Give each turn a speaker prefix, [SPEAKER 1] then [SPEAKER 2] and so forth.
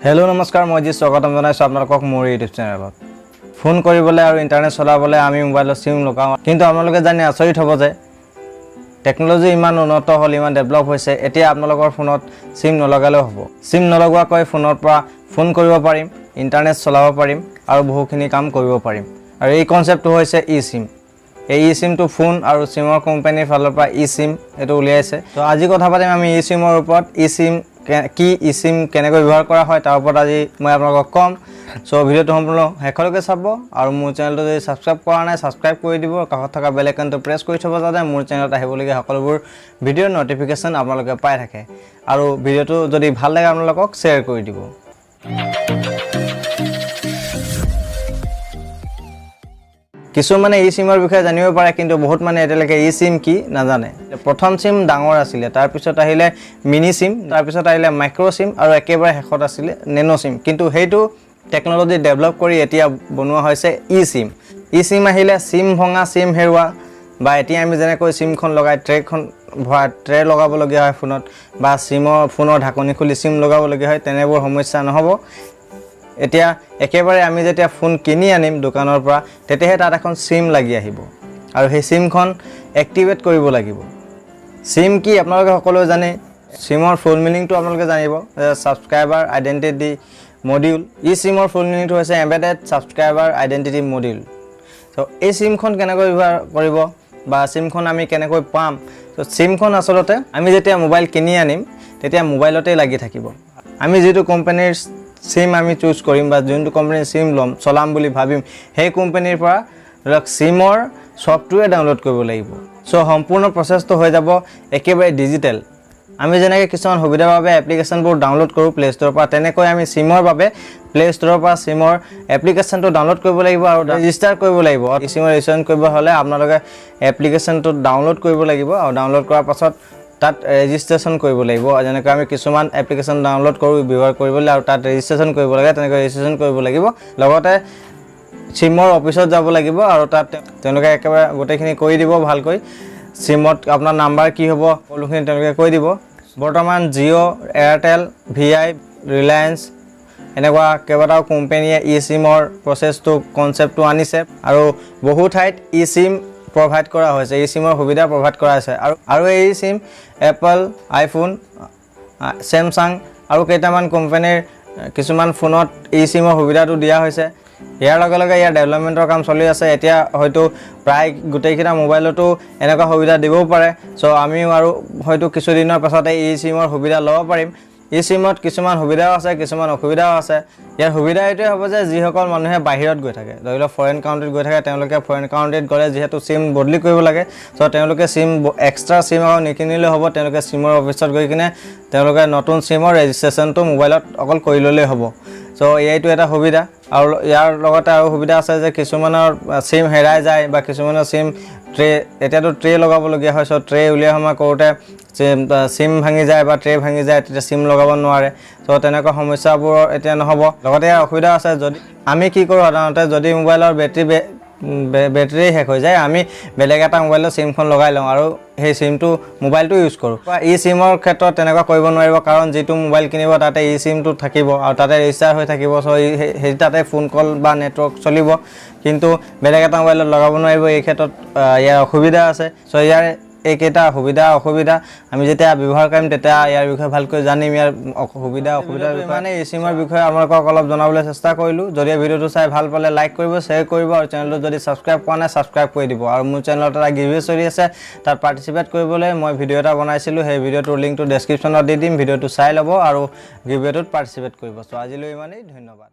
[SPEAKER 1] Hello', নমস্কাৰ। মই যি স্বাগতম জনাইছোঁ আপোনালোকক মোৰ ইউটিউব চেনেলত। ফোন কৰিবলৈ আৰু ইণ্টাৰনেট চলাবলৈ আমি মোবাইলত চিম লগাওঁ। কিন্তু আপোনালোকে জানি আচৰিত হ'ব যে টেকন'লজি ইমান উন্নত হ'ল, ইমান ডেভেলপ হৈছে, এতিয়া আপোনালোকৰ ফোনত চিম নলগালেও হ'ব। চিম নলগোৱাকৈ ফোনৰ পৰা ফোন কৰিব পাৰিম, ইণ্টাৰনেট চলাব পাৰিম আৰু বহুখিনি কাম কৰিব পাৰিম। আৰু এই কনচেপ্টটো হৈছে ই চিম। এই ই চিমটো ফোন আৰু চিমৰ কোম্পানীৰ ফালৰ পৰা ই চিম এইটো উলিয়াইছে। ত' আজি কথা পাতিম আমি ই চিমৰ ওপৰত। ই চিম কি, ই চিম কেনেকৈ ব্যৱহাৰ কৰা হয়, তাৰ ওপৰত আজি মই আপোনালোকক ক'ম। চ' ভিডিঅ'টো সম্পূৰ্ণ শেষলৈকে চাব আৰু মোৰ চেনেলটো যদি ছাবস্ক্ৰাইব কৰা নাই, ছাবস্ক্ৰাইব কৰি দিব। কাষত থকা বেল আইকনটো প্ৰেছ কৰি থ'ব, যাতে মোৰ চেনেলত আহিবলগীয়া সকলোবোৰ ভিডিঅ'ৰ ন'টিফিকেশ্যন আপোনালোকে পাই থাকে। আৰু ভিডিঅ'টো যদি ভাল লাগে আপোনালোকক, শ্বেয়াৰ কৰি দিব। কিছুমানে ই চিমৰ বিষয়ে জানিব পাৰে, কিন্তু বহুত মানে এতিয়ালৈকে ই চিম কি নাজানে। প্ৰথম চিম ডাঙৰ আছিলে, তাৰপিছত আহিলে মিনি চিম, তাৰপিছত আহিলে মাইক্ৰ' চিম আৰু একেবাৰে শেষত আছিলে নেন' চিম। কিন্তু সেইটো টেকন'লজি ডেভেলপ কৰি এতিয়া বনোৱা হৈছে ই চিম। ই চিম আহিলে চিম ভঙা, চিম হেৰুৱা বা এতিয়া আমি যেনেকৈ চিমখন লগাই ট্ৰেখন ভৰাই ট্ৰে লগাবলগীয়া হয় ফোনত বা চিমৰ ফোনৰ ঢাকনি খুলি চিম লগাবলগীয়া হয়, তেনেবোৰ সমস্যা নহ'ব। এতিয়া একেবাৰে আমি যেতিয়া ফোন কিনি আনিম দোকানৰ পৰা, তেতিয়াহে তাত এখন চিম লাগি আহিব আৰু সেই চিমখন এক্টিভেট কৰিব লাগিব। চিম কি আপোনালোকে সকলোৱে জানে। চিমৰ ফুল মিনিংটো আপোনালোকে জানিব, ছাবস্ক্ৰাইবাৰ আইডেণ্টিটি মডিউল। ই চিমৰ ফুল মিনিংটো হৈছে এম্বেডেড ছাবস্ক্ৰাইবাৰ আইডেণ্টিটি মডিউল। ত' এই চিমখন কেনেকৈ ব্যৱহাৰ কৰিব বা চিমখন আমি কেনেকৈ পাম? ত' চিমখন আচলতে আমি যেতিয়া মোবাইল কিনি আনিম, তেতিয়া মোবাইলতেই লাগি থাকিব। আমি যিটো কোম্পানীৰ চিম আমি চুজ কৰিম বা যোনটো কোম্পানীৰ চিম ল'ম, চলাম বুলি ভাবিম, সেই কোম্পানীৰ পৰা ধৰক চিমৰ ছফ্টৱেৰ ডাউনলোড কৰিব লাগিব। চ' সম্পূৰ্ণ প্ৰচেছটো হৈ যাব একেবাৰে ডিজিটেল। আমি যেনেকৈ কিছুমান সুবিধাৰ বাবে এপ্লিকেশ্যনবোৰ ডাউনলোড কৰোঁ প্লে' ষ্ট'ৰৰ পৰা, তেনেকৈ আমি চিমৰ বাবে প্লে' ষ্ট'ৰৰ পৰা চিমৰ এপ্লিকেশ্যনটো ডাউনলোড কৰিব লাগিব আৰু ৰেজিষ্টাৰ কৰিব লাগিব। ই চিমৰ ৰেজিষ্ট্ৰেশ্যন কৰিব হ'লে আপোনালোকে এপ্লিকেশ্যনটো ডাউনলোড কৰিব লাগিব আৰু ডাউনলোড কৰাৰ পাছত তাত ৰেজিষ্ট্ৰেশ্যন কৰিব লাগিব। যেনেকৈ আমি কিছুমান এপ্লিকেশ্যন ডাউনলোড কৰোঁ ব্যৱহাৰ কৰিবলৈ আৰু তাত ৰেজিষ্ট্ৰেশ্যন কৰিব লাগে, তেনেকৈ ৰেজিষ্ট্ৰেশ্যন কৰিব লাগিব। লগতে চিমৰ অফিচত যাব লাগিব আৰু তাত তেওঁলোকে একেবাৰে গোটেইখিনি কৰি দিব ভালকৈ। চিমত আপোনাৰ নাম্বাৰ কি হ'ব, সকলোখিনি তেওঁলোকে কৈ দিব। বৰ্তমান জিঅ', এয়াৰটেল, ভি আই, ৰিলায়েন্স এনেকুৱা কেইবাটাও কোম্পেনীয়ে ই চিমৰ প্ৰচেছটো, কনচেপ্টটো আনিছে আৰু বহু ঠাইত ই চিম প্ৰভাইড কৰা হৈছে, ই চিমৰ সুবিধা প্ৰভাইড কৰা হৈছে। আৰু এই চিম এপল, আইফোন, চেমচাং আৰু কেইটামান কোম্পানীৰ কিছুমান ফোনত ই চিমৰ সুবিধাটো দিয়া হৈছে। ইয়াৰ লগে লগে ইয়াৰ ডেভেলপমেণ্টৰ কাম চলি আছে। এতিয়া হয়তো প্ৰায় গোটেইকেইটা মোবাইলতো এনেকুৱা সুবিধা দিবও পাৰে। চ' আমিও আৰু হয়তো কিছুদিনৰ পাছতে ই চিমৰ সুবিধা ল'ব পাৰিম। ই চিমত কিছুমান সুবিধাও আছে, কিছুমান অসুবিধাও আছে। ইয়াৰ সুবিধা এইটোৱে হ'ব যে যিসকল মানুহে বাহিৰত গৈ থাকে, ধৰি লওক ফৰেইন কাউণ্ট্ৰিত গৈ থাকে, তেওঁলোকে ফৰেইন কাউণ্ট্ৰিত গ'লে যিহেতু চিম বদলি কৰিব লাগে, চ' তেওঁলোকে চিম এক্সট্ৰা চিম আকৌ নিকিনিলেও হ'ব। তেওঁলোকে চিমৰ অফিচত গৈ কিনে তেওঁলোকে নতুন চিমৰ ৰেজিষ্ট্ৰেশ্যনটো মোবাইলত অকল কৰি ল'লেই হ'ব। চ' এইটো এটা সুবিধা। আৰু ইয়াৰ লগতে আৰু সুবিধা আছে যে কিছুমানৰ চিম হেৰাই যায় বা কিছুমানৰ চিম ট্ৰে, এতিয়াতো ট্ৰে লগাবলগীয়া হয়। চ' ট্ৰে উলিয়াই সময় কৰোঁতে চিম চিম ভাঙি যায় বা ট্ৰে ভাঙি যায়, তেতিয়া চিম লগাব নোৱাৰে। চ' তেনেকুৱা সমস্যাবোৰ এতিয়া নহ'ব। লগতে ইয়াৰ অসুবিধা আছে। যদি আমি কি কৰোঁ, সাধাৰণতে যদি মোবাইলৰ বেটেৰী শেষ হৈ যায়, আমি বেলেগ এটা মোবাইলত চিমখন লগাই লওঁ আৰু সেই চিমটো মোবাইলটো ইউজ কৰোঁ। ই চিমৰ ক্ষেত্ৰত তেনেকুৱা কৰিব নোৱাৰিব, কাৰণ যিটো মোবাইল কিনিব তাতে ই চিমটো থাকিব আৰু তাতে ৰেজিষ্টাৰ হৈ থাকিব। চ' সেই তাতে ফোন কল বা নেটৱৰ্ক চলিব, কিন্তু বেলেগ এটা মোবাইলত লগাব নোৱাৰিব। এই ক্ষেত্ৰত ইয়াৰ অসুবিধা আছে। চ' ইয়াৰ এইকেইটা সুবিধা অসুবিধা আমি যেতিয়া ব্যৱহাৰ কৰিম, তেতিয়া ইয়াৰ বিষয়ে ভালকৈ জানিম, ইয়াৰ সুবিধা অসুবিধাৰ বিষয়ে। মানে ই চিমৰ বিষয়ে আপোনালোকক অলপ জনাবলৈ চেষ্টা কৰিলোঁ। যদি ভিডিঅ'টো চাই ভাল পালে, লাইক কৰিব, শ্বেয়াৰ কৰিব আৰু চেনেলটো যদি ছাবস্ক্ৰাইব কৰা নাই, ছাবস্ক্ৰাইব কৰি দিব। আৰু মোৰ চেনেলত এটা গিভৱে চলি আছে। তাত পাৰ্টিচিপেট কৰিবলৈ মই ভিডিঅ' এটা বনাইছিলোঁ। সেই ভিডিঅ'টোৰ লিংকটো ডেছক্ৰিপশ্যনত দি দিম। ভিডিঅ'টো চাই ল'ব আৰু গিভৱেটোত পাৰ্টিচিপেট কৰিব। চ' আজিলৈ ইমানেই, ধন্যবাদ।